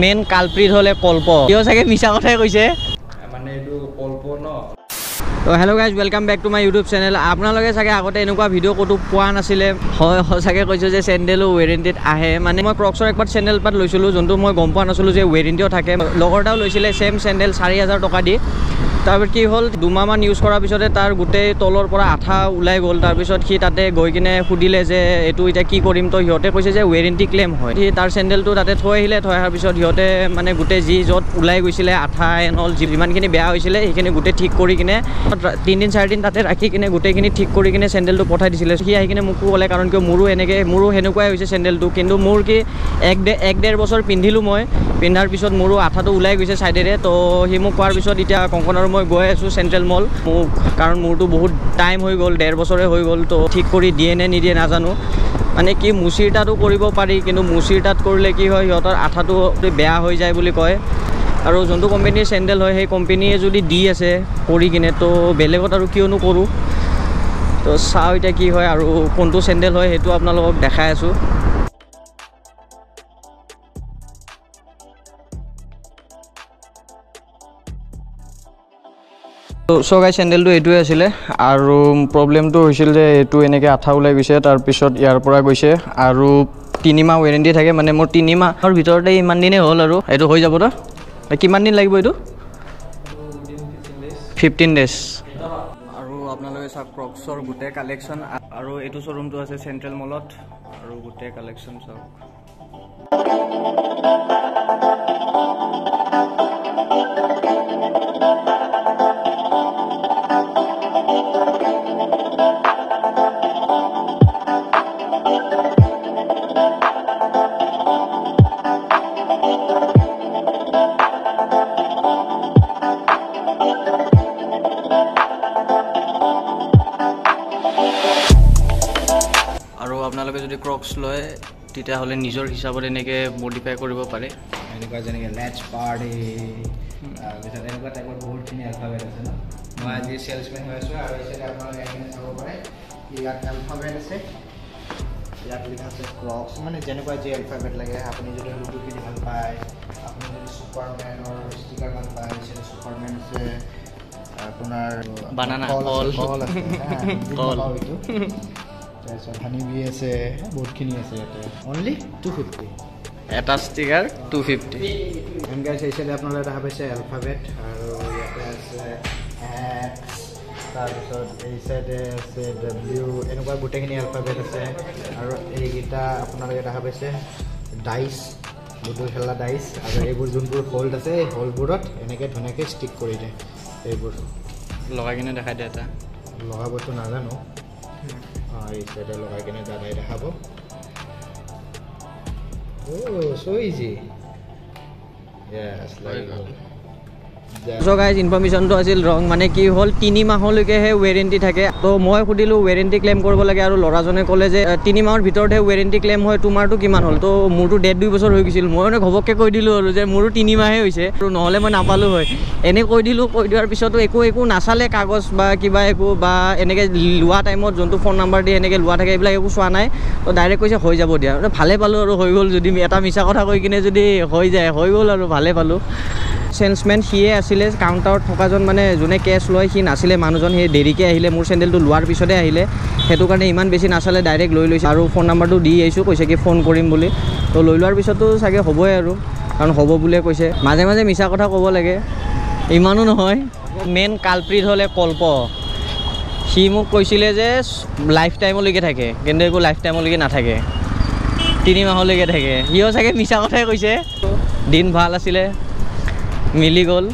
Main culprit হ'লে কল্প, কিয় চাগে মিছা কথাই কৈছে, মানে এইটো কল্প ন। তো hello guys, welcome back to my YouTube channel. আপোনালোকে চাগে আগতে এনেকুৱা ভিডিঅ' ক'তো পোৱা নাছিলে। হয়, সঁচাকৈ কৈছোঁ যে চেণ্ডেলো ৱেৰেণ্টিত আহে। মানে মই ক্ৰক্সৰ একবাৰ চেণ্ডেল পাত লৈছিলোঁ, যোনটো মই গম পোৱা নাছিলোঁ যে ৱেৰেণ্টিও থাকে। লগৰ এটাও লৈছিলে ছেম চেণ্ডেল 4000 টকা দি। তাৰপিছত কি হ'ল, দুমাহমান ইউজ কৰাৰ পিছতে তাৰ গোটেই তলৰ পৰা আঠা ওলাই গ'ল। তাৰপিছত সি তাতে গৈ কিনে সুধিলে যে এইটো এতিয়া কি কৰিম। তো সিহঁতে কৈছে যে ৱেৰেণ্টি ক্লেইম হয়। সি তাৰ চেণ্ডেলটো তাতে থৈ আহিলে। থৈ অহাৰ পিছত সিহঁতে মানে গোটেই যি য'ত ওলাই গৈছিলে আঠা এন অল যিমানখিনি বেয়া হৈছিলে সেইখিনি গোটেই ঠিক কৰি কিনে 3 দিন 4 দিন তাতে ৰাখি কিনে গোটেইখিনি ঠিক কৰি কিনে চেণ্ডেলটো পঠাই দিছিলে। সি আহি কিনে মোকো ক'লে, কাৰণ কিয় মোৰো এনেকৈ মোৰো সেনেকুৱাই হৈছে চেণ্ডেলটো। কিন্তু মোৰ কি এক ডেৰ বছৰ পিন্ধিলোঁ মই, পিন্ধাৰ পিছত মোৰো আঠাটো ওলাই গৈছে ছাইডেৰে। তো সি মোক কোৱাৰ পিছত এতিয়া কংকন আৰু মই গৈ আছোঁ চেণ্ট্ৰেল মল। মোক কাৰণ মোৰতো বহুত টাইম হৈ গ'ল, 1.5 বছৰে হৈ গ'ল। তো ঠিক কৰি দিয়ে নে নিদিয়ে নাজানো। মানে কি মুচিৰ তাতো কৰিব পাৰি, কিন্তু মুচিৰ তাত কৰিলে কি হয়, সিহঁতৰ আঠাটো বেয়া হৈ যায় বুলি কয়। আৰু যোনটো কোম্পেনীৰ চেণ্ডেল হয় সেই কোম্পেনীয়ে যদি দি আছে কৰি কিনে, তো বেলেগত আৰু কিয়নো কৰোঁ। তো চাওঁ এতিয়া কি হয় আৰু কোনটো চেণ্ডেল হয় সেইটো আপোনালোকক দেখাই আছোঁ। চ' গাইজ, চেণ্ডেলটো এইটোৱে আছিলে। আৰু প্ৰব্লেমটো হৈছিল যে এইটো এনেকৈ আঠা ওলাই গৈছে, তাৰপিছত ইয়াৰ পৰা গৈছে। আৰু 3 মাহ ৱেৰেণ্টি থাকে, মানে মোৰ 3 মাহৰ ভিতৰতে ইমান দিনেই হ'ল আৰু এইটো হৈ যাব। তো কিমান দিন লাগিব এইটো? 15 ডেজ। আৰু আপোনালোকে চাওক ক্ৰক্সৰ গোটেই কালেকশ্যন। আৰু এইটো শ্ব'ৰুমটো আছে চেণ্ট্ৰেল মলত, আৰু গোটেই কালেকশ্যন চাওক। আপোনালোকে যদি ক্ৰক্স লয় তেতিয়াহ'লে নিজৰ হিচাপত এনেকৈ মডিফাই কৰিব পাৰে। এনেকুৱা যেনেকৈ let's party, তাৰপিছত এনেকুৱা টাইপৰ বহুতখিনি এলফাবেট আছে ন। মই আজি চেলছমেন হৈ আছোঁ। আৰু এই আপোনালোকে এইখিনি চাব পাৰে, ইয়াত এলফাবেট আছে, ইয়াত লিখা আছে ক্ৰক্স। মানে যেনেকুৱা যি এলফাবেট লাগে, আপুনি যদি লুডু খেলি ভাল পায়, আপুনি যদি ছুপাৰমেনৰ ষ্টিকাৰ ভাল পায়, ছুপাৰমেন আছে, আপোনাৰ বানানা কল আছে, কল এইটো, তাৰপিছত হানি বি আছে, বহুতখিনি আছে ইয়াতে। অনলি 250 এটা ষ্টিকাৰ, 250। এণ্ড গাইছ, এই চাইডে আপোনালোকে দেখা পাইছে এলফাবেট, আৰু ইয়াতে আছে এক্স, তাৰপিছত এই চাইডে আছে ডাব্লিউ, এনেকুৱা গোটেইখিনি এলফাবেট আছে। আৰু এইকেইটা আপোনালোকে দেখা পাইছে ডাইচ, লুডু খেলা ডাইচ। আৰু এইবোৰ যোনবোৰ হোল্ড আছে, এই হোলবোৰত এনেকৈ ধুনীয়াকৈ ষ্টিক কৰি দিয়ে। এইবোৰ লগাই কিনে দেখাই দিয়ে, এটা লগাবতো নাজানো। এই চাইডে লগাই কিনে দাদাই দেখাব। অ' চ' ইজি। চ' গাইজ, ইনফৰ্মেশ্যনটো আছিল ৰং। মানে কি হ'ল, 3 মাহলৈকেহে ৱেৰেণ্টি থাকে। তো মই সুধিলোঁ ৱেৰেণ্টি ক্লেইম কৰিব লাগে, আৰু ল'ৰাজনে ক'লে যে 3 মাহৰ ভিতৰতহে ৱেৰেণ্টি ক্লেইম হয়, তোমাৰটো কিমান হ'ল? তো মোৰতো 1.5-2 বছৰ হৈ গৈছিল। মই মানে ঘপককৈ কৈ দিলোঁ আৰু যে মোৰো 3 মাহে হৈছে, আৰু নহ'লে মই নাপালোঁ হয়। এনেই কৈ দিলোঁ। কৈ দিয়াৰ পিছতো একো একো নাচালে, কাগজ বা কিবা একো, বা এনেকৈ লোৱা টাইমত যোনটো ফোন নাম্বাৰ দিয়ে এনেকৈ লোৱা থাকে, এইবিলাক একো চোৱা নাই। তো ডাইৰেক্ট কৈছে হৈ যাব দিয়া। ভালে পালোঁ আৰু হৈ গ'ল। যদি এটা মিছা কথা কৈ কিনে যদি হৈ যায়, হৈ গ'ল আৰু ভালে পালোঁ। চেলছমেন সিয়ে আছিলে, কাউণ্টাৰত থকাজন মানে যোনে কেছ লয় সি নাছিলে মানুহজন, সি দেৰিকৈ আহিলে, মোৰ চেণ্ডেলটো লোৱাৰ পিছতে আহিলে। সেইটো কাৰণে ইমান বেছি নাচালে, ডাইৰেক্ট লৈ লৈছে। আৰু ফোন নাম্বাৰটো দি আহিছোঁ, কৈছে কি ফোন কৰিম বুলি। তো লৈ লোৱাৰ পিছতো চাগে হ'বই আৰু, কাৰণ হ'ব বুলিয়ে কৈছে। মাজে মাজে মিছা কথা ক'ব লাগে, ইমানো নহয়। মেইন কালপ্ৰিট হ'লে কল্প। সি মোক কৈছিলে যে লাইফ টাইমলৈকে থাকে, কিন্তু একো লাইফ টাইমলৈকে নাথাকে, 3 মাহলৈকে থাকে। সিও চাগে মিছা কথাই কৈছে। দিন ভাল আছিলে, মিলি গ'ল।